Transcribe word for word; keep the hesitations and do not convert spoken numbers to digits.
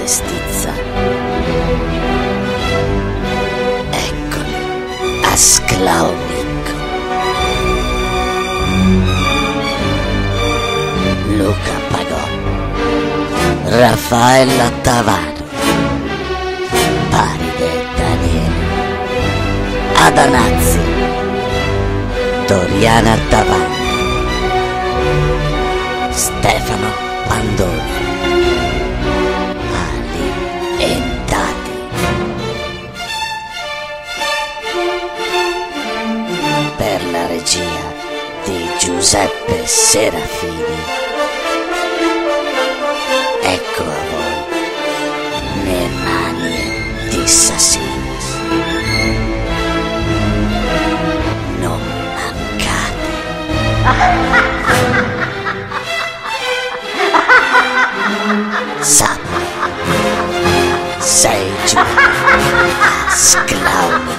Stizza. Eccoli, a sclaumico. Luca Pagò. Raffaella Tavano. Paride Daniele. Adanazzi. Doriana Tavanni. Stefano Pandoni. Alimentati. Per la regia di Giuseppe Serafini. Ecco a voi le mani di Sassinos. Non mancate. Sabato sei giugno a Sclaumico.